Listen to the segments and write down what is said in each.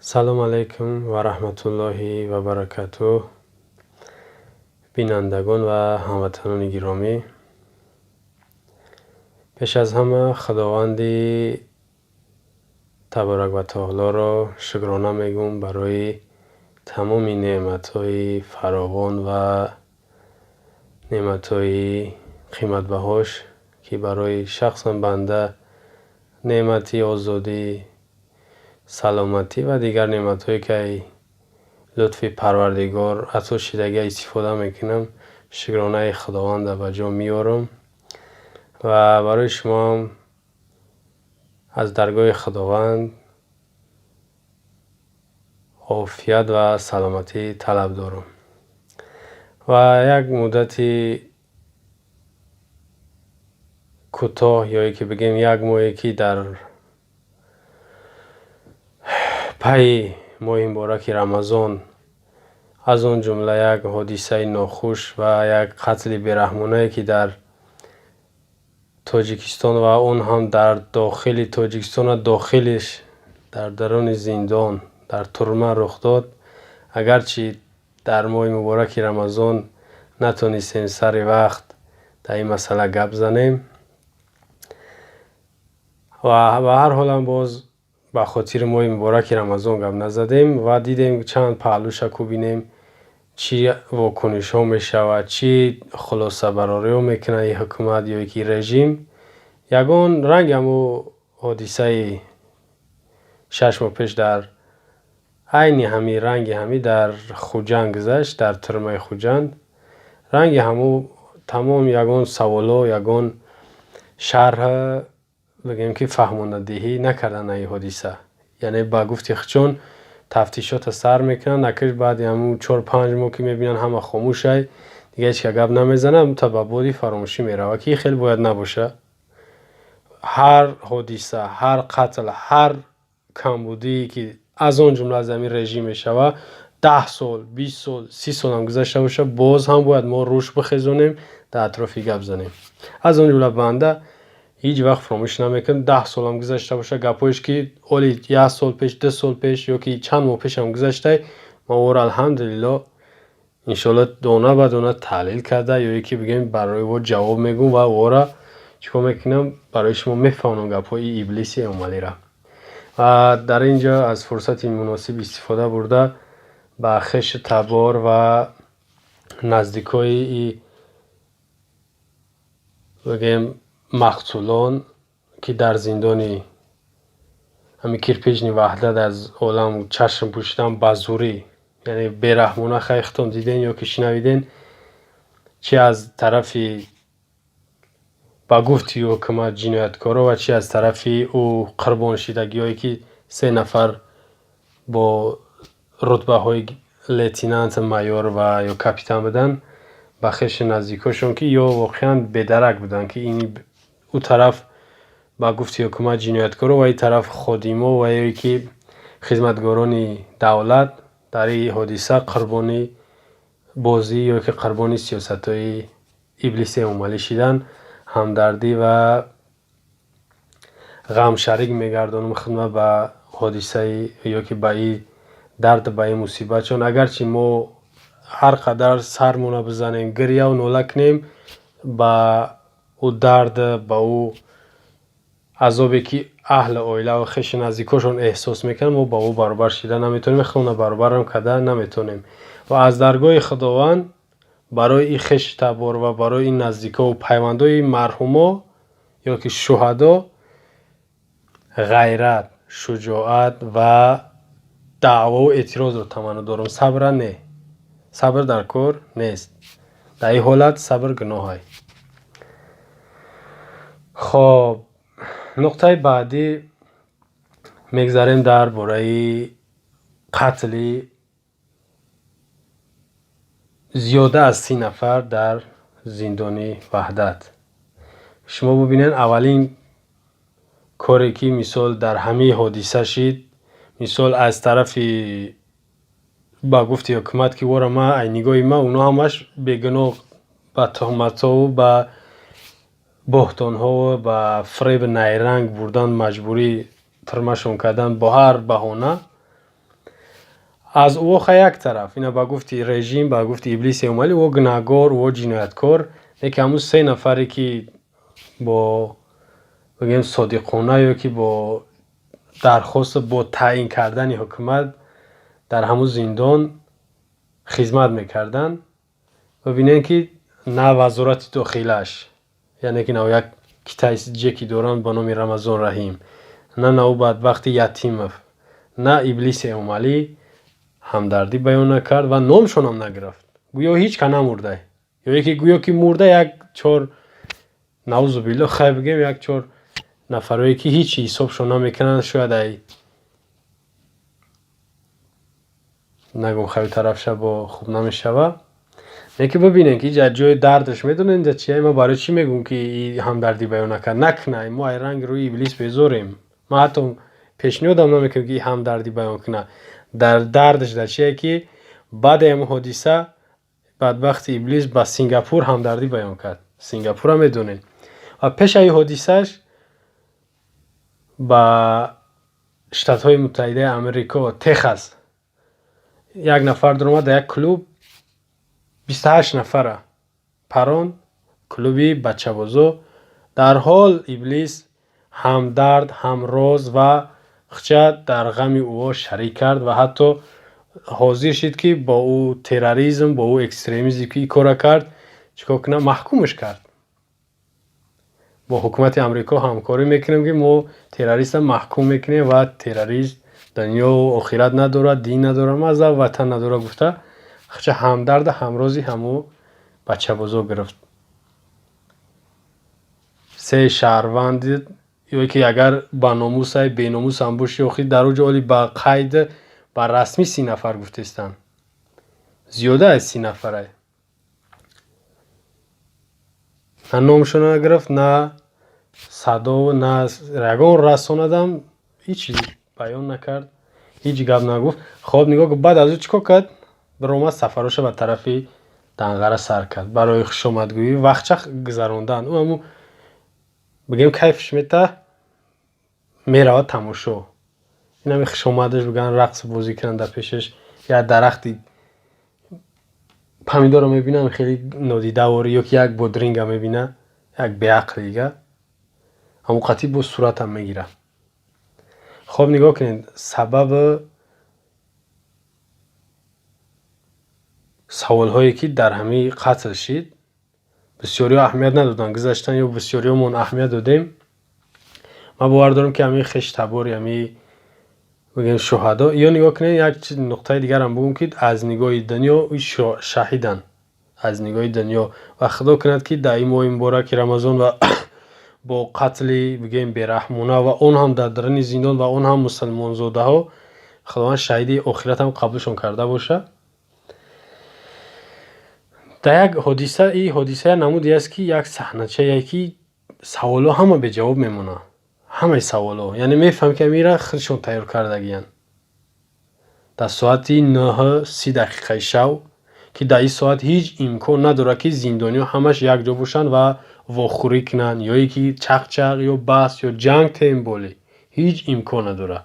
Салом алайкум ва раҳматуллоҳи ва баракатуҳ, бинандагон ва ҳамватанони гиромӣ. Пеш аз ҳама Худованди таборак ва таолоро шукрона мегӯм барои тамоми неъматҳои фаровон ва неъматҳои қиматбаҳош, ки барои шахсан банда неъмати озодӣ, саломатӣ ва дигар неъматҳое, ки ай лутфи Парвардигор ато шидагия, истифода мекунам. Шукронаи Худованда ба ҷо меорам ва барои шумоам аз даргоҳи Худованд офият ва саломатӣ талаб дорам. Ва як муддати кӯтоҳ ё ки бигем як моҳе, ки дар пайи моҳи мубораки Рамазон, аз он ҷумла як ҳодисаи нохуш ва як қатли бераҳмонае, ки дар Тоҷикистон ва он ҳам дар дохили Тоҷикистон, дохилиш дар даруни зиндон, дар турма рух дод. Агарчи дар моҳи мубораки Рамазон натонистем сари вақт дар ин масъала гап занем ва ба ҳар ҳолам боз ба хотири моҳи мубораки Рамазон гап назадем ва дидем, чанд паҳлӯша кӯбинем, чӣ вокунишҳо мешавад, чӣ хулосабарориҳо мекунад ин ҳукумат ё ки режим. Ягон ранги ҳамо ҳодисаи 6 моҳ пеш дар айни ҳамин ранги ҳамӣ дар Хуҷанд гузашт, дар турмаи Хуҷанд, ранги ҳамо тамом ягон саволҳо, ягон шарҳ, бигӯем, ки фаҳмонадиҳӣ накарданд ин ҳодиса. Яъне, ба гуфти худшон, тафтишота сар мекунанд, акаш баъди ҳамун 4-5 моҳ, ки мебинанд, ҳама хомӯшай, дига ҳеч ка гап намезанад, та ба боди фаромӯшӣ меравад, ки хеле бояд набоша. Ҳар ҳодиса, ҳар қатл, ҳар камбудие, ки аз он ҷумла аз ҳамин режим мешавад, 10 сол, 20 сол, 30 солам гузашта бошад, боз ҳам бояд мо рӯш бихезонем, дар атрофи гап занем. Аз он ҷумла банда ҳеҷ вақт фаромӯш намекунам, 10 солам гузашта бошад, гапҳоеш, ки оли як сол пеш, 2 сол пеш ё ки чанд моҳ пешам гузаштай, ман ӯро, алҳамдулилло, иншоалло, дона ба дона таҳлил карда ё ки бигӯем, барои ӯ ҷавоб мегӯм ва ӯро чӣ кор мекунам, барои шумо мефаҳмонам гапҳои иблиси Эмомалиро. Ва дар ин ҷо аз фурсати муносиб истифода бурда, ба хешу табор ва наздикои, бигӯем, мақтулон, ки дар зиндони ҳамин кирпичный Ваҳдат аз олам чашм пӯшидан ба зурӣ, яъне бераҳмона, хай, худтон диден ё ки шунавиден, чи аз тарафи, ба гуфти ҳукумат, ҷинояткоро ва чи аз тарафи ӯ қурбоншидагиҳое, ки се нафар бо рутбаҳои лейтенант, майор ва ё капитан буданд, ба хеши наздикошон, ки ё воқеан бедарак буданд, ки ин ӯ тараф, ба гуфти ҳукумат, ҷинояткоро ва ин тараф ходимо ва ё ки хизматгорони давлат дар ин ҳодиса қурбони бозӣ ё ки қурбони сиёсатҳои иблиси Эмомалӣ шиданд, ҳамдардӣ ва ғамшарик мегардонам худма ба ҳодисаи ё ки ба ин дард, ба ин мусибат. Чун агарчи мо ҳар қадар сармона бизанем, гирьяву нола кунем, ба ӯ дард, ба ӯ азобе, ки аҳли оила ва хеши наздикошон эҳсос мекунанд, мо ба ӯ баробар шида наметавонем, худмона баробарам карда наметавонем. Ва аз даргоҳи Худованд барои ин хеши табор ва барои ин наздикову пайвандҳои марҳумо ё ки шуҳадо ғайрат, шуҷоат ва даъвову эътирозро таманно дорам. Сабра не, сабр дар кор нест. Дар ин ҳолат сабр гуноҳай. Хоб, нуқтаи баъдӣ мегзарем дар бораи қатли зиёда аз 30 нафар дар зиндони Ваҳдат. Шумо бубинед, аввалин коре, ки мисол дар ҳамин ҳодиса шид, мисол, аз тарафи, ба гуфти ҳукумат, ки вора ма, ай нигоҳи ма, оно ҳамаш бегуноҳ ба туҳматҳову ба буҳтонҳову ба фиребу найранг бурдан, маҷбурӣ тирмашон кардан бо ҳар баҳона. Аз ӯ як тараф, ина ба гуфти режим, ба гуфти Иблиси Эмомалӣ, ӯ гунаҳгор, ӯ ҷинояткор. Леки ҳамун се нафаре, ки бо, бигӯем, содиқона ё ки бо дархосту бо таъин кардани ҳукумат дар ҳамун зиндон хизмат мекарданд, бибинем, ки на Вазорати дохилаш, яъне ки як китайҷе доранд ба номи Рамазон Раҳим, на наву бадбахти Ятимов, на Иблиси Эмомалӣ ҳамдардӣ баён накард ва номшонам нагирифт. Гӯё ҳеҷ ка намурда ё ки гӯё ки мурда як чор, наузу билло, хай бигем, як чор нафарое, ки ҳеҷ ҳисобшон намекунанд. Шояд ай нагум, хави тарафша бо хуб намешава. Лекин бибинем, ки ҷа ҷои дардаш медонед ҷа чия. Ма барои чӣ мегӯм, ки ҳамдардӣ баён накард? Накуна, мо ай ранги рӯи Иблис безорем. Ман ҳатто пешниҳодам намекунам, ки ҳамдардӣ баён кунад. Дар дардаш дар чие, ки баъди ҳамин ҳодиса бадбахти Иблис ба Сингапур ҳамдардӣ баён кард. Сингапурро медонед. Ва пеш аз ин ҳодисааш ба Штатҳои Муттаҳидаи Амрико, Техас, як нафар даромад дар як клуб, 28 нафара парон, клуби бачабозо. Дар ҳол Иблис ҳамдард, ҳамроз ва хча дар ғами ӯ шарик кард ва ҳатто ҳозир шид, ки бо ӯ терроризм, бо ӯ экстремизм, ки ин корро кард, чӣ кор кунад? Маҳкумаш кард. Бо ҳукумати Амрико ҳамкорӣ мекунем, ки мо террориста маҳкум мекунем ва террорист дунёву охират надорад, дин надорад, мазҳаб, ватан надорад, гуфта, хча ҳамдарду ҳамрози ҳамун бачабозо гирифт. Се шаҳрванд ё ки агар ба номусай, беномусам бошӣ, охир дар он ҷо оли ба қайд, ба расмӣ 30 нафар гуфтестанд, зиёда аз 30 нафарай. На номшона нагирифт, на садо, на ягон расонадам, ҳеҷ баён накард, ҳеҷ гап нагуфт. Хоб, нигоҳ, баъд аз ӯ чӣ кор кард? Биромад, сафароша ба тарафи Данғара сар кард барои хушомадгӯӣ, вақтча гузарондан. Ӯ ҳамун, бигем, кайфш мета, меравад тамошо. Ин ҳами хушомадаш бигӯянд, рақс бозӣ кунанд дар пешаш. Як дарахти помидорро мебинам, хеле нодидаворӣ, ё ки як бодринга мебина, як беақли дига, ҳамон қатъи боз суратам мегирад. Хоб, нигоҳ кунед, сабаби саволҳое, ки дар ҳамин қатл шид, бисёриҳо аҳамият надоданд, гузаштанд, ё бисёриҳомон аҳамият додем. Ман бовар дорам, ки ҳамин хештабори ҳамин, бигем, шуҳадо. Ё нигоҳ кунед, як нуқтаи дигарам бигӯм, ки аз нигоҳи дунё шаҳиданд, аз нигоҳи дунё. Ва Худо кунад, ки дар ин моҳи мубораки Рамазон ва бо қатли, бигем, бераҳмона ва он ҳам дар даруни зиндон ва он ҳам мусулмонзодаҳо, Худованд шаҳиди охиратам қабулшон карда бошад. Дар як ҳодиса, ин ҳодиса як намуде аст, ки як саҳначае, ки саволҳо ҳама беҷавоб мемонад, ҳамаи саволҳо. Яъне мефаҳмем, ки амира худшон тайёр кардагиянд дар соати 9:30 шав, ки дар ин соат ҳеҷ имкон надорад, ки зиндониҳо ҳамаш якҷо бошанд ва вохӯрӣ кунанд, ё ин ки чақчақ ё баҳс ё ҷанг, темболе ҳеҷ имкон надорад.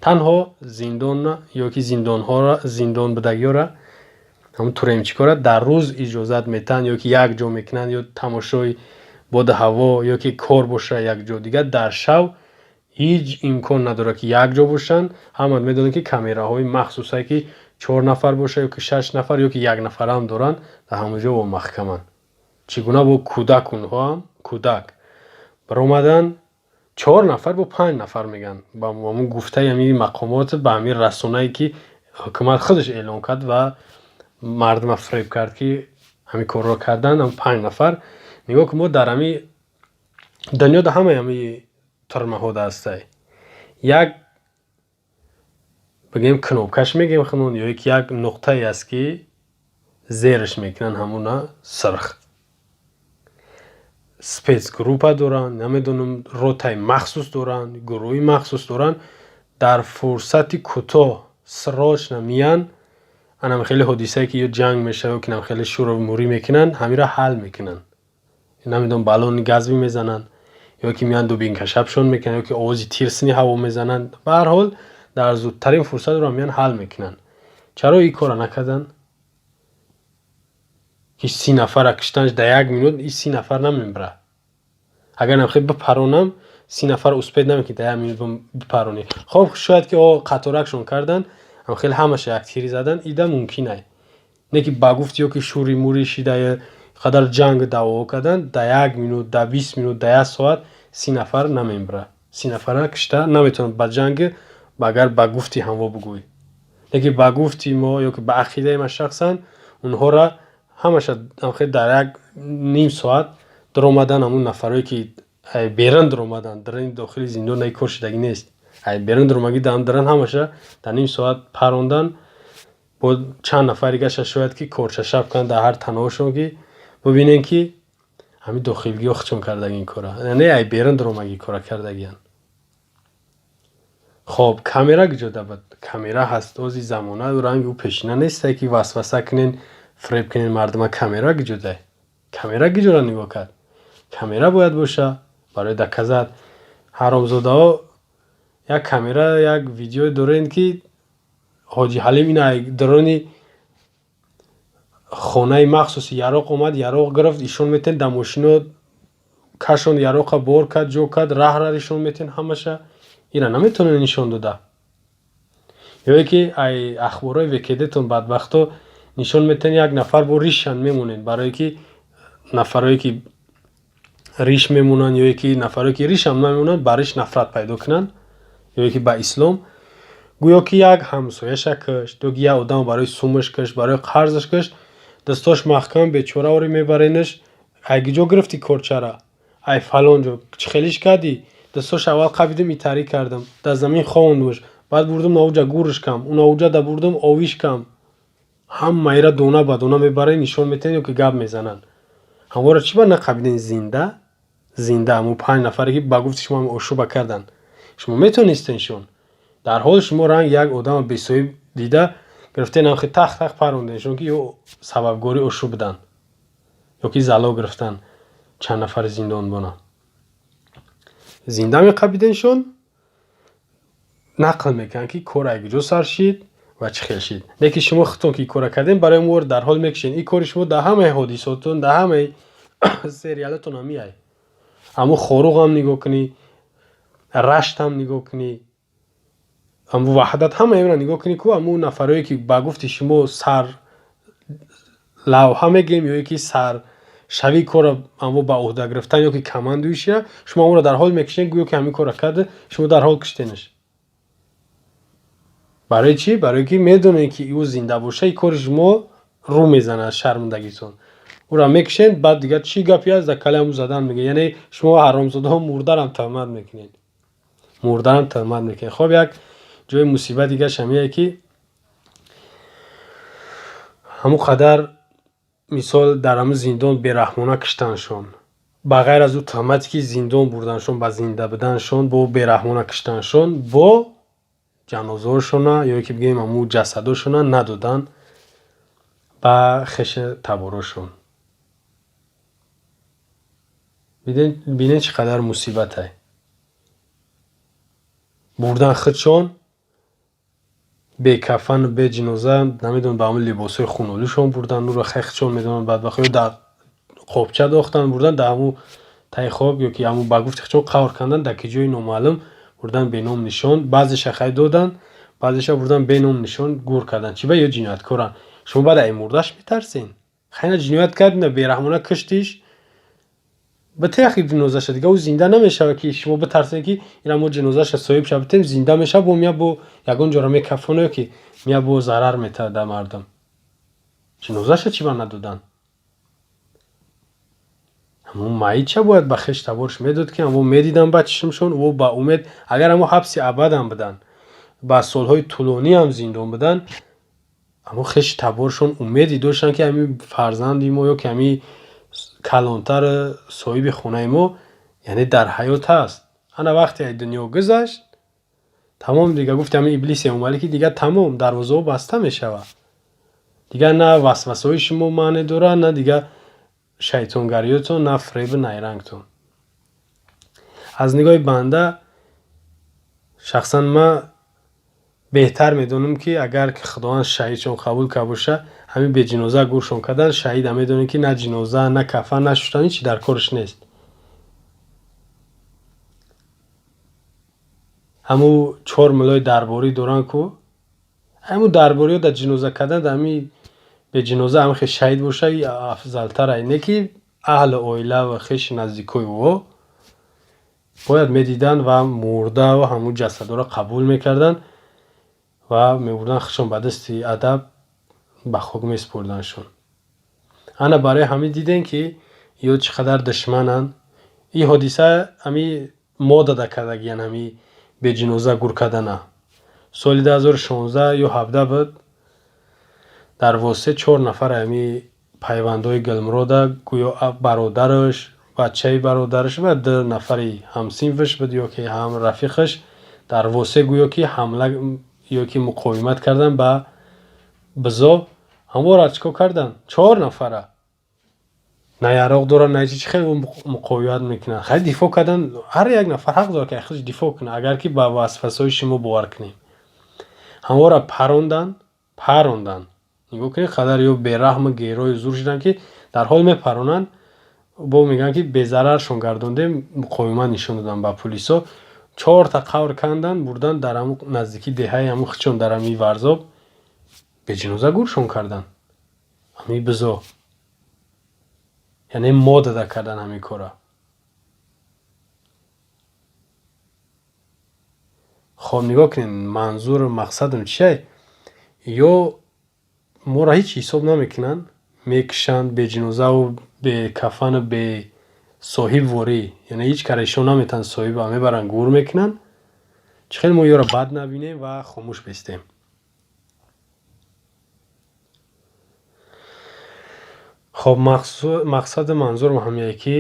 Танҳо зиндон ё ки зиндонҳоро, зиндонбудагиҳоро, ҳамун тюремщикҳоро дар рӯз иҷозат метаҳанд, ё ки якҷо мекунанд, ё тамошои боду ҳаво, ё ки кор боша якҷо. Дигар дар шав ҳеҷ имкон надорад, ки якҷо бошанд. Ҳама медонанд, ки камераҳои махсусае, ки чор нафар боша ё ки шаш нафар, ё ки як нафарам доранд, дар ҳамон ҷо маҳкаманд. Чӣ гуна бо кӯдак, онҳоам кӯдак баромаданд, чор нафар бо панҷ нафар мегӯянд, ба ҳамун гуфтаи ҳамин мақомот, ба ҳамин расонае, ки ҳукумат худаш эълон кард ва мардума фиреб кард, ки ҳамин корро карданд, панҷ нафар. Нигоҳ кун, мо дар ҳамин дунё дар ҳамаи ҳамин турмаҳо ҳастай, як, бигем, кнопкаш мегӯем худмон, ё ки як нуқтае аст, ки зераш мекунанд, ҳамуна сирх. Спецгруппа доранд, намедонам, ротаи махсус доранд, гурӯҳи махсус доранд, дар фурсати кӯтоҳ срочно миян. Анам хеле ҳодисае, ки ё ҷанг мешавад, ё ки хеле шуру мурӣ мекунанд, ҳаминро ҳал мекунанд. Намедонам, баллони газвӣ мезананд, ё ки меянд, дубинкашабшон мекунанд, ё ки овози тирсини ҳаво мезананд. Ба ҳар ҳол, дар зудтарин фурсат ро меянд, ҳал мекунанд. Чаро ин корро накарданд, ки 30 нафарра киштанш дар як минут? И 30 нафар намембира. Агар намхел бипаронам, 30 нафар успеть намекунӣ дар як минут бипаронӣ. Хоб, шояд ки о қаторакшон кардан, хеле ҳамаша яктирӣ задан, ида мумкин ай. Не ки ба гуфти ё ки шури мури шида, қадар ҷанг даъво кардан, дар як минут, дар 20 минут, дар як соат 30 нафар намембира. 30 нафарра кишта наметавонад ба ҷанг, агар ба гуфти ҳамво бигӯй. Лекин ба гуфти мо ё ки ба ақидаи ман шахсан, онҳоро ҳамаша хел дар як ним соат даромадан. Ҳамун нафарое ки берун даромадан, дарани дохили зиндон наи кор шудагӣ нест, ай берун даромагӣ даран, ҳамаша дар ним соат парондан. Бо чанд нафар дигаша шояд ки корчашаб кунанд дар ҳар таноҳошон, ки бибинем, ки ҳамин дохилгиҳо худшон кардаги ин кора, не ай берун даромагӣ кора кардагиянд. Хоб, камера куҷода буд? Камера ҳаст. Ози замона ранги ӯ пешина несте, ки васваса кунен, фиреб кунен мардума. Камера куҷода? Камера куҷоро нигоҳ кард? Камера бояд боша барои доказать. Ҳаромзодаҳо як камера, як видео дорем, ки Ҳоҷи Ҳалим ина дарони хонаи махсуси яроқ омад, яроқ гирифт, ишон метен, дар мошино кашон, яроқа бор кард, ҷо кард, раҳра ишон метен. Ҳамаша ира наметавонед нишон дода. Ё ки ай ахборҳои ВКДтон, бадбахто, нишон метен, як нафар бо ришан мемонед, барое ки нафарое ки риш мемонанд, ё ки нафарое ки ришам намемонанд, ба риш нафрат пайдо кунанд, ё ки ба ислом. Гӯё ки як ҳамсояша кушт, ё ки як одам барои сумаш кушт, барои қарзаш кушт. Дастҳош маҳкам, бечора, оре мебаренаш. Ай куҷо гирифтӣ корчара? Ай фалон ҷо. Чӣ хелиш кардӣ? Дастҳош аввал қабидим, итарӣ кардам, дар замин хондумаш, баъд бурдум навуҷа гурш кам, навуҷа да бурдум овиш кам. Ҳамаира дона ба дона мебарен, нишон метиҳен, ё ки гап мезананд. Ҳамвора чӣ ба нақабиден зинда зинда ҳамун панҷ нафаре, ки ба гуфти шумо ошӯба карданд? Шумо метавонистеншон дар ҳол шумо ранг як одама бесоҳиб дида гирифтен, ҳамхе тах тах паронденшон, ки ё сабабгори ошӯб буданд, ё ки зало гирифтан чанд нафари зиндонбона. Зинда меқабиденшон, нақл мекунанд, ки кор ай куҷо сар шид ва чӣ хел шид. Лекин шумо худтон ки кора кардем, барои мо дар ҳол мекушен. Ин кори шумо дар ҳамаи ҳодисотон, дар ҳамаи сериалотон ҳамиай. Ҳамун Хоруғам нигоҳ кунӣ, Раштам нигоҳ кунӣ, ҳамун Ваҳдат, ҳамаи инро нигоҳ кунӣ ку, ҳамун нафарое ки ба гуфти шумо сар лавҳа мегӯем, ё ки саршавии корро ҳамо ба уҳда гирифтан, ё ки командующия, шумо ҳамонро дар ҳол мекушед, гӯё ки ҳамин корро карда, шумо дар ҳол куштенаш. Барои чӣ? Барое ки медонед, ки ӯ зинда боша, ин кори шумо рӯ мезанад аз шармандагитон. Ӯро мекушед, баъд дигар чӣ гапе аст, дар калаи ҳамун задан мегӯед. Яъне шумо ҳаромзодаҳо мурдарам туҳмат мекунед, мурдарам туҳмат мекунед. Хоб, як ҷои мусибат дигараш ҳамие, ки ҳамун қадар, мисол, дар ҳамун зиндон бераҳмона киштаншон. Ба ғайр аз ӯ туҳмате, ки зиндон бурданшон, ба зинда буданшон, бо бераҳмона киштаншон, бо ҷанозаҳошона, ё ки бигӯем ҳамун ҷасадошона надодан ба хеша таборошон. Бинед, чӣ қадар мусибате. Бурдан худшон бекафану беҷиноза, намедонам, ба ҳамун либосҳои хунолӯшон бурдан ӯро, хай худшон медонанд, бадбахт, ё дар қобча дохтан, бурдан дар ҳамун таи хок, ё ки ҳамун ба гуфти худшон қавр кандан, дар ки ҷои номаълум бурдан, беном нишон. Баъзеша хай додан, баъзеша бурдан, беном нишон гур кардан. Чӣ ба ё ҷинояткоранд? Шумо баъд ай мурдаш метарсен? Хайна ҷиноят кард, на бераҳмона куштиш, ба теяхи ҷинозаша, дига ӯ зинда намешавад, ки шумо битарсед, ки ина мо ҷинозаша соҳиб ша битем, зинда мешавад, бо мия бо ягон ҷора мекафона, ё ки мия бо зарар метавад дар мардум. Ҷинозаша чӣ ба надодан? Ҳамун майитша бояд ба хеш таборш медод, ки ҳамо медидан ба чишмшон, ӯ ба умед, агар ҳамо ҳабси абадам буданд, ба солҳои тӯлониам зиндон буданд, ҳамо хеши таборшон умеде доштанд, ки ҳамин фарзанди мо, ё ки ҳамин калонтар, соҳиби хонаи мо, яъне дар ҳаёт ҳаст. Ана вақте ай дунё гузашт, тамом, дига гуфти ҳамин иблиси Эмомалӣ, ки дигар тамом, дарвозаҳо баста мешавад. Дигар на васвасаҳои шумо маъне дорад, на дигар шайтонгариётон, на фиребу найрангтон. Аз нигоҳи банда, шахсан ман Беҳтар медонам, ки агар Худованд шаҳидшон қабул карда боша, ҳамин беҷиноза гӯршон кардан. Шаҳида медонем, ки на ҷиноза, на кафан, на шуштан, ҳичи дар кораш нест. Ҳамун чор мулои дарборӣ доранд ку, ҳамун дарбориҳо дар ҷиноза кардан, дар ҳамин беҷиноза ҳамин хел шаҳид боша, афзалтар. Не ки аҳли оила ва хеши наздикои ӯ бояд медиданд ва мурдаву ҳамун ҷасадҳоро қабул мекарданд ва мебурданд, худшон ба дасти адаб ба хок месупурдандшон. Ана барои ҳамин дидем, ки ё чӣ қадар душмананд. Ин ҳодиса ҳами модада кардагиян, ҳами беҷиноза гур кардана. Соли 2016 ё 17 буд, дар Восеъ чор нафар ҳами пайвандҳои Гулмурода, гӯё бародараш, бачаи бародараш ва ду нафари ҳамсинфаш буд ё ки ҳам рафиқаш, дар Восеъ гӯё ки ҳамла ё ки муқовимат кардан ба бизо. Ҳамвора чӣ кор карданд? Чор нафара, на яроқ доранд, на чӣ, хеле муқовимат мекунанд. Хеле дифоъ кардан, ҳар як нафар ҳақ дорад, ки аз худаш дифоъ кунад, агар ки ба васвасаҳои шумо бовар кунем. Ҳамвора паронданд, паронданд. Нигоҳ кунед, қадар ё бераҳму герою зур шуданд, ки дар ҳол мепаронанд, бо мегӯянд, ки безараршон гардондем, муқовимат нишон доданд ба пулисо. Чорта қабр канданд, бурданд дар ҳамун наздикии деҳаи ҳамун худшон, дар ҳамин Варзоб беҷиноза гӯршон карданд. Ҳамин бизо, яъне модада кардан ҳамин кора. Хоб, нигоҳ кунед, манзуру мақсадам чие? Ё моро ҳеҷ ҳисоб намекунанд, мекушанд беҷинозаву бекафану бесоҳиб ворӣ, яъне ҳеҷ кара ишон наметавонанд, соҳиба мебаранд, гур мекунанд. Чӣ хел мо ёро бад набинем ва хомӯш бистем? Хоб, мақсаду манзурам ҳамие, ки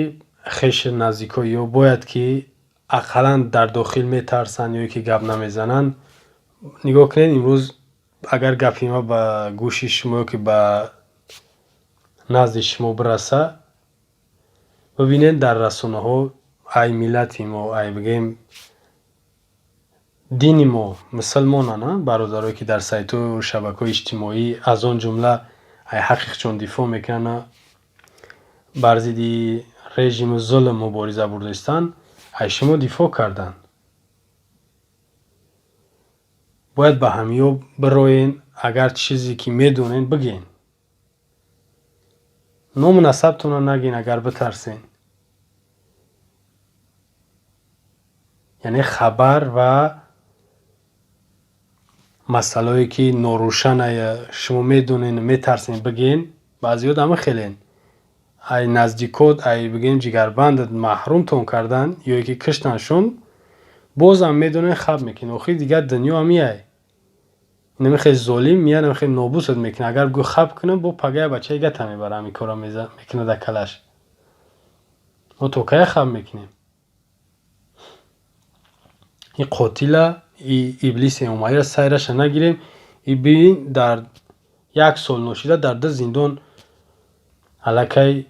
хеши наздикои ё бояд ки ақаллан дар дохил метарсанд ё ки гап намезананд. Нигоҳ кунед, имрӯз агар гапи ма ба гӯши шумо ё ки ба назди шумо бираса, бибинед, дар расонаҳо ай миллати мо, ай бигӯем дини мо, мусулмонанд, бародарое ки дар сайтҳою шабакаҳои иҷтимоӣ, аз он ҷумла ай ҳаққи худшон дифоъ мекунанд, бар зидди режиму зулм мубориза бурдаистанд, ай шумо дифоъ карданд. Бояд ба ҳамиё бироен, агар чизе ки медонед, бигӯен. Ному насабтонро нагӯен, агар битарсен. Яъне хабар ва масъалаое ки норӯшаная, шумо медонед, метарсен бигӯен. Баъзеҳо ҳама хелен, ай наздикот, ай бигӯем ҷигарбандат маҳрумтон карданд ё ки киштаншон, бозам медонед, хаб мекунед. Охир дигар дунё ҳамияй, инами хеле золим меяд, ами хеле нобудат мекунад. Агар бигӯ хаб кунам, бо пагая бачаи гата мебара, ҳамин корро мекунад дар калаш. Мо то кая хаб мекунем? Ин қотила, и иблиси омаира сайраша нагирем. И бибин, дар як сол ношида дар ду зиндон аллакай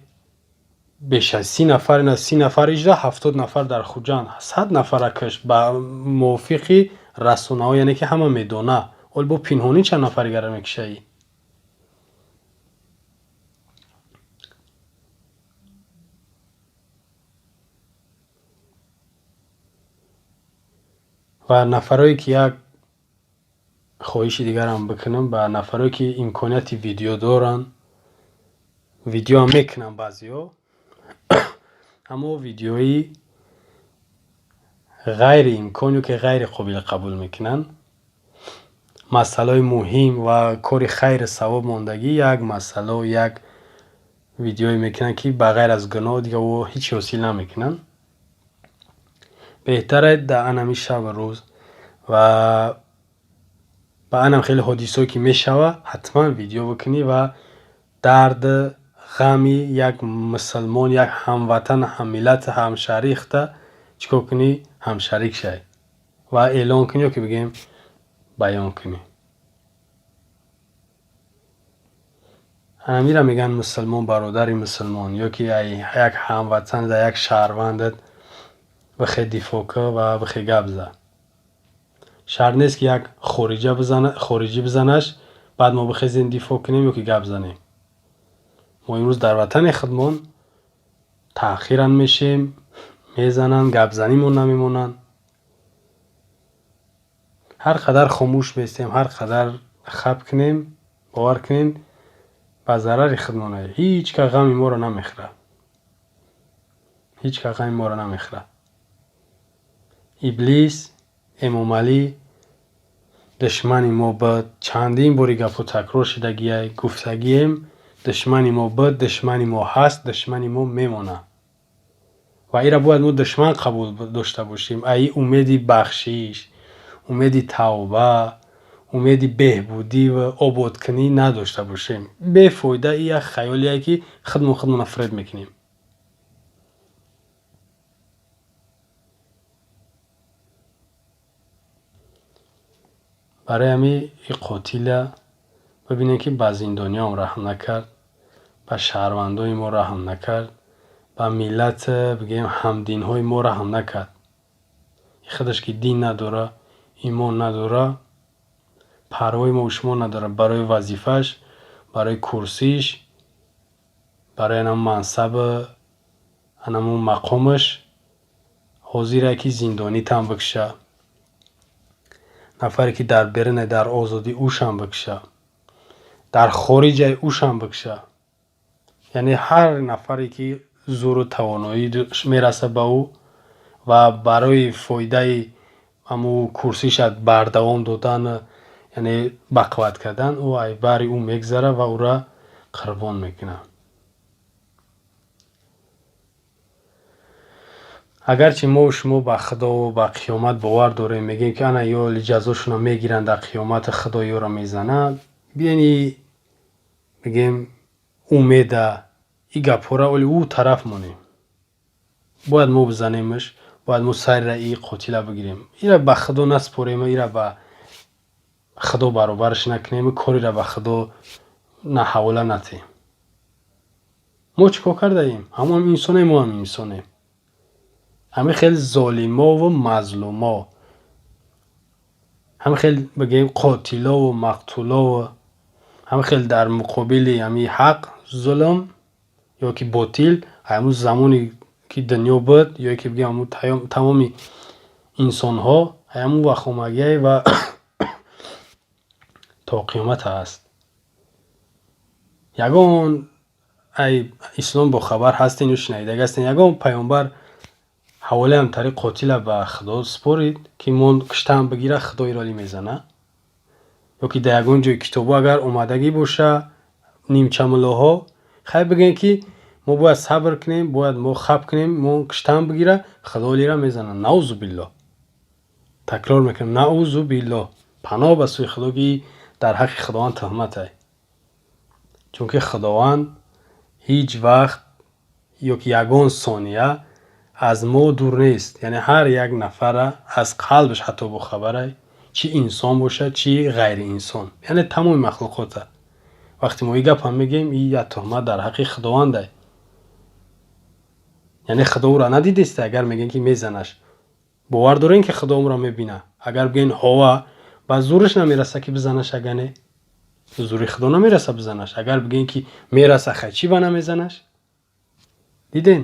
беш аз 30 нафар, ина 30 нафар иҷра, 70 нафар дар Хуҷанд, 100 нафара кушт ба мувофиқи расонаҳо, яъне ки ҳама медона. Ҳол бо пинҳонӣ чанд нафари гара мекушаӣ? Ва нафарое ки, як хоҳиши дигарам бикунам ба нафарое ки имконияти видео доранд, видеоам мекунанд баъзеҳо, аммо видеои ғайриимкон ё ки ғайри қобили қабул мекунанд. Масъалаҳои муҳим ва кори хайру савоб мондагӣ, як масъалао як видеое мекунанд, ки ба ғайр аз гуноҳ дигар ӯ ҳеҷ ҳосил намекунанд. Беҳтаре дар анами шабу рӯз ва ба анам хеле ҳодисое ки мешава, ҳатман видео бикунӣ ва дарду ғами як мусулмон, як ҳамватан, ҳаммиллат, ҳамшарихта чӣ кор кунӣ, ҳамшарик шавӣ ва эълон кунӣ ё ки бигӯем баён кунӣ. Ҳамира мегӯянд мусулмон, бародари мусулмон ё ки як ҳамватан, як шаҳрвандат бихе дифоъ кӯ ва бихе гап зад. Шарт нест, ки як хориҷӣ бизанаш, баъд мо бихезем, дифоъ кунем ё ки гап занем. Мо имрӯз дар ватани худмон таъхиран мешем, мезананд, гапзанимон намемонанд. Ҳар қадар хомӯш местем, ҳар қадар хаб кунем, бовар кунем, ба зарари худмон. Ҳеҷ кас ғами моро намехӯрад, ҳеҷ кас ғами моро намехӯрад. Иблис Эмомалӣ душмани мо буд. Чандин бори гапҳо такрор шудагиай, гуфтагием: душмани мо буд, душмани мо ҳаст, душмани мо мемонад. Ва инро бояд мо душман қабул дошта бошем. Аи умеди бахшиш, умеди тавба, умеди беҳбудӣ ва ободкунӣ надошта бошем. Бефоида, и як хаёлие, ки худмон худмонро фиреб мекунем. Барои ҳамин и қотила бибинем, ки ба зиндониём раҳм накард, ба шаҳрвандони мо раҳм накард, ба миллат, бигӯем, ҳамдинҳои мо раҳм накард. Худаш ки дин надора, имон надора, парвои мо шумо надорад. Барои вазифааш, барои курсиш, барои анам мансаб, анамун мақомаш ҳозире, ки зиндонитам бикша, нафаре ки дар беруне, дар озодӣ, ӯшам бикша, дар хориҷай ӯшам бикша. Яъне ҳар нафаре ки зӯру тавоноӣ мераса ба ӯ ва барои фоидаи ҳамун курсиша бардавом додан, яъне бақувват кардан, ӯ айбари ӯ мегзарад ва ӯра қурбон мекунад. Агарчи мо шумо ба Худову ба қиёмат бовар дорем, мегӯем, ки ана ё ҷазошонро мегиранд дар қиёмати, Худо ёро мезанад. Биёни, мегӯем, умеда и гапҳоро оли ӯ тараф монем. Бояд мо бизанемаш, бояд мо сайра и қотила бигирем. Ира ба Худо наспорем, ира ба Худо баробараш накунем, корира ба Худо на ҳавола натиҳем. Мо чӣ кор кардаем? Ҳамоам инсонем, моам инсонем. Ҳамин хел золимову мазлумо, ҳамин хел, бигӯем, қотилову мақтулову, ҳамин хел дар муқобили ҳамин ҳақ зулм ё ки ботил, ҳамун замоне ки дунё буд, ё ки бигӯем, ҳамун тамоми инсонҳо ҳамун вақт омагиай ва то қиёмат ҳаст. Ягон ай ислом бохабар ҳастен ё шунавидаги ҳастен, ягон паёмбар ҳаволаам тариқ қотила ба Худо спорид, ки мо куштаам бигира, Худо ироли мезана? Ё ки дар ягон ҷои китобо агар омадагӣ боша, нимчамуллоҳо хай бигӯем, ки мо бояд сабр кунем, бояд мо хаб кунем, мо куштаам бигира, Худо олира мезана? Наузу биллоҳ, такрор мекунам, наузу биллоҳ, паноҳ ба сӯи Худо, ки дар ҳаққи Худованд туҳмат ай. Чунки Худованд ҳеҷ вақт ё ки ягон сония аз мо дур нест. Яъне ҳар як нафара аз қалбаш ҳатто бохабарай, чӣ инсон бошад, чӣ ғайриинсон, яъне тамоми махлуқота. Вақте мо и гапам мегӯем, и як туҳмат дар ҳаққи Худовандай. Яъне Худо ӯро надидеста? Агар мегӯем, ки мезанаш, бовар дорем, ки Худо ӯро мебинад? Агар бигӯем ҳова, ба зӯраш намераса, ки бизанаш. Агар не, зӯри Худо намераса бизанаш. Агар бигӯем, ки мераса, хай чӣ ба намезанаш? Дидем,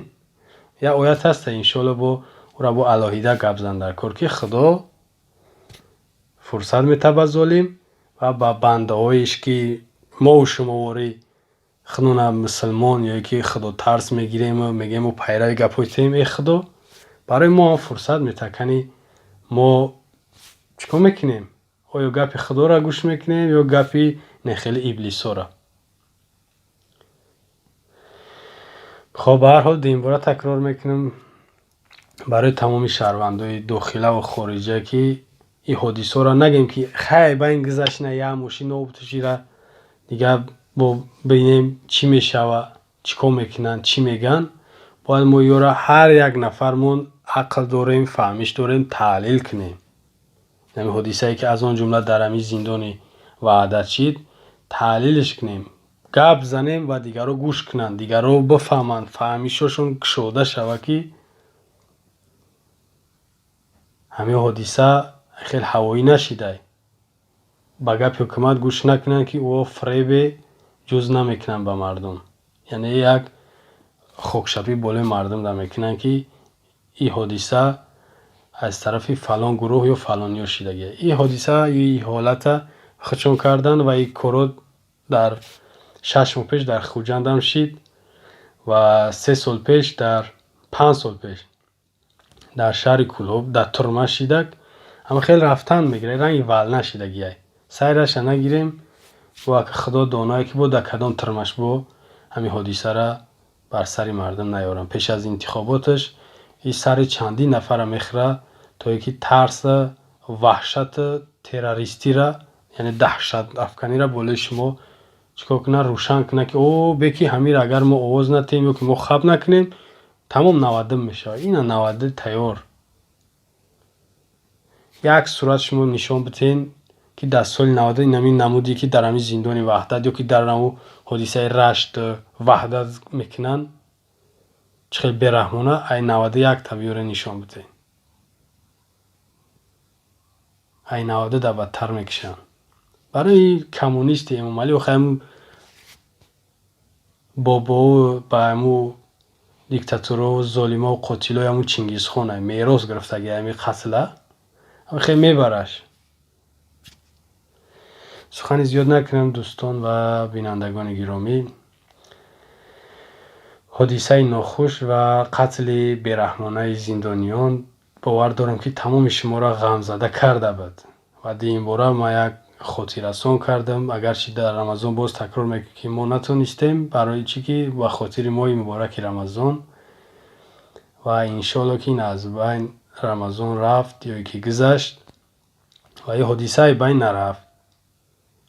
як оят ҳаста, иншоалло бо ӯра бо алоҳида гап зан дар кор, ки Худо фурсат метабад ба золим ва ба бандаҳоеш, ки мову шумоворӣ худона мусулмон ё ки худотарс мегирему мегӯем, мо пайрави гапҳои туем, э Худо, барои мо ҳам фурсат метаҳад. Кани мо чӣ кор мекунем? Оё гапи Худоро гӯш мекунем ё гапи нехели иблисоро? Хоб, ба ҳар ҳол, дуюмбора такрор мекунам барои тамоми шаҳрвандои дохилаву хориҷа, ки ин ҳодисаро нагӯем, ки хай, ба ин гузашт, на як мошин обтушира, дигар бо бинем чӣ мешава, чӣ кор мекунанд, чӣ мегӯянд. Бояд мо ёра, ҳар як нафармон ақл дорем, фаҳмиш дорем, таҳлил кунем ҳамин ҳодисае, ки аз он ҷумла дар ҳамин зиндони Ваҳдат шид. Таҳлилш кунем, гап занем ва дигарро гӯш кунанд, дигарро бифаҳманд, фаҳмишошон кушода шавад, ки ҳамин ҳодиса Хел ҳавоӣ нашидай. Ба гапи ҳукумат гӯш накунанд, ки ӯ фиребе ҷуз намекунанд ба мардум. Яъне як хокшапӣ болои мардум да мекунанд, ки ин ҳодиса аз тарафи фалон гурӯҳ ё фалониё шидагия. Ин ҳодиса, ин ҳолата худшон карданд ва ин корро дар 6 моҳ пеш дар Хуҷандам шид ва 3 сол пеш, дар 5 сол пеш дар шаҳри Кӯлоб дар турма шидак. Ама хеле рафтан мегирад, ранги волна шидагиай. Сайраша нагирем, бо Худо донае, ки бо дар кадом турмаш бо ҳамин ҳодисара бар сари мардум наёрам. Пеш аз интихоботаш ин сари чандин нафарро мехӯрад, то ин ки тарса, ваҳшату террористира, яъне даҳшатафканиро болои шумо чӣ кор кунад, рӯшан кунад, ки о беки ҳамира агар мо овоз натиҳем ё ки мо хаб накунем, тамом навадум мешавад. Ина наваду тайёр. Як сурат шумо нишон бидиҳен, ки дар соли 90 инамин намуде, ки дар ҳамин зиндони Ваҳдат ё ки дар ҳамун ҳодисаи Рашт Ваҳдат мекунанд, чӣ хел бераҳмона, ай 91-та биёре нишон бидиҳен. Ай 92 да бадтар мекушанд. Барои коммунисти Эмомалӣ охи ҳамун бобоу ба ҳамун диктаторову золимову қотилои ҳамун Чингизхон мерос гирифтаги ҳамин қатла хел мебараш. Сухани зиёд накунам, дӯстон ва бинандагони гиромӣ. Ҳодисаи нохуш ва қатли бераҳмонаи зиндониён, бовар дорам, ки тамоми шуморо ғамзада карда буд ва димбора ман як хотиррасон кардам. Агарчи дар Рамазон боз такрор мекунем, ки мо натонистем, барои чӣ ки ба хотири моҳи мубораки Рамазон ва иншоалло, ки ин аз байн Рамазон рафт ё ки гузашт ва ин ҳодисаи байн нарафт.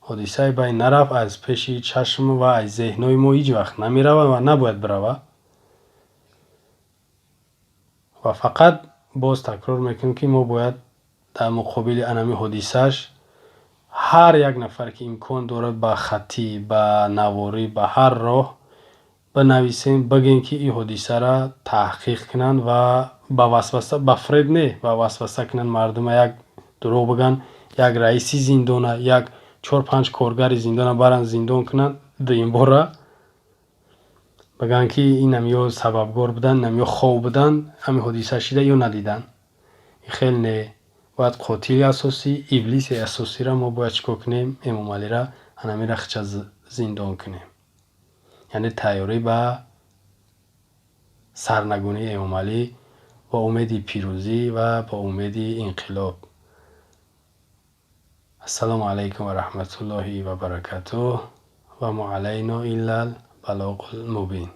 Ҳодисаи байн нарафт, аз пеши чашм ва аз зеҳнҳои мо ҳеҷ вақт намеравад ва набояд биравад. Ва фақат боз такрор мекунем, ки мо бояд дар муқобили анами ҳодисааш ҳар як нафаре, ки имкон дорад, ба хаттӣ, ба наворӣ, ба ҳар роҳ бинависем, бигӯем, ки ин ҳодисаро таҳқиқ кунанд ва ба васваса, ба фиреб не, ба васваса кунанд мардума, як дурӯғ бигӯянд, як раиси зиндона, як чор-панҷ коргари зиндона баранд, зиндон кунанд дуюмбора, бигӯянд, ки инам ё сабабгор буданд, инам ё хов буданд, ҳамин ҳодиса шида ё надиданд. Ин хел не. Бояд қотили асосӣ, иблиси асосиро мо бояд чӣ кор кунем? Эмомалиро анамира хича зиндон кунем. Яъне тайёрӣ ба сарнагунии Эмомалӣ бо умеди пирӯзӣ ва бо умеди инқилоб. Ассалому алайкум ва раҳматуллоҳи ва баракатуҳ ва мо алайно иллал балоғул мубин.